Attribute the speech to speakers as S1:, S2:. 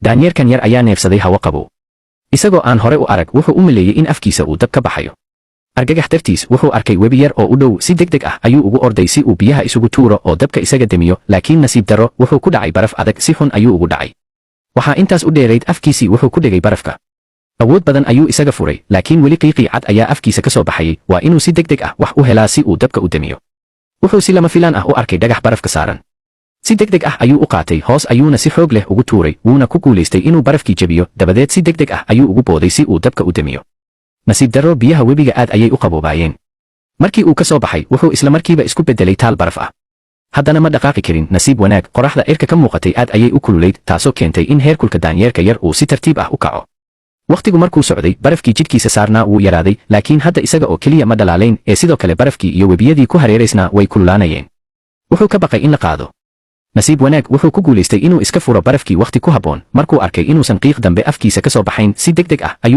S1: Daanyeerkan yar ayaa neefsaday hawo qabow. Isagoo aan hore u arag, wuxuu u maleeyey in afkiisa uu dab ka baxayo. Argagax dartiis, wuxuu arkay webi yar oo u dhow. Si degdeg ah ayuu ugu orday si uu biyaha isugu tuuro oo dabka isaga demiyo, laakiin nasiib darro, wuxuu ku dhacay baraf adag. Si xun ayuu ugu dhacay. Waxaa intaas u dheerayd, afkiisii wuxuu ku dhegay barafka. Awood badan ayuu isaga furay, laakiin weli qiiqii cad ayaa afkiisa ka soo baxayay. Waa inuu si degdeg ah wax u helaa si uu dabka u demiyo. Wuxuu si lama filaan ah u arkay dhagax barafka saaran. Si degdeg ah ayuu u qaatay, hoos ayuuna si xoog leh ugu tuuray, wuuna ku guulaystay inuu barafkii jebiyo. Dabadeed si degdeg ah ayuu ugu booday si uu dabka u demiyo. Nasiib darro, biyaha webiga aad ayay u qaboobaayeen. Markii uu ka soo baxay, wuxuu isla markiiba isku beddelay taal baraf ah. Haddana ma dhaqaaqi karin. Nasiib wanaag, qoraxda cirka ka muuqatay aad ayay u kululayd, taasoo keentay in heerkulka daanyeerka yar uu si tartiib ah u kaco. Wakhtigu markuu socday, barafkii jidhkiisa saarnaa wuu yaraaday, laakiin hadda isaga oo keliya ma dhalaalayn ee sidoo kale barafkii iyo webiyadii ku hareeraysnaa way kululaanayeen. Wuxuu ka baqay in la qaado. Nasiib wanaag, wuxuu ku guulaystay inuu iska furo barafkii wakhti ku habboon. Markuu arkay inuusan qiiq dambe afkiisa ka soo baxayn, si degdeg ah ayuu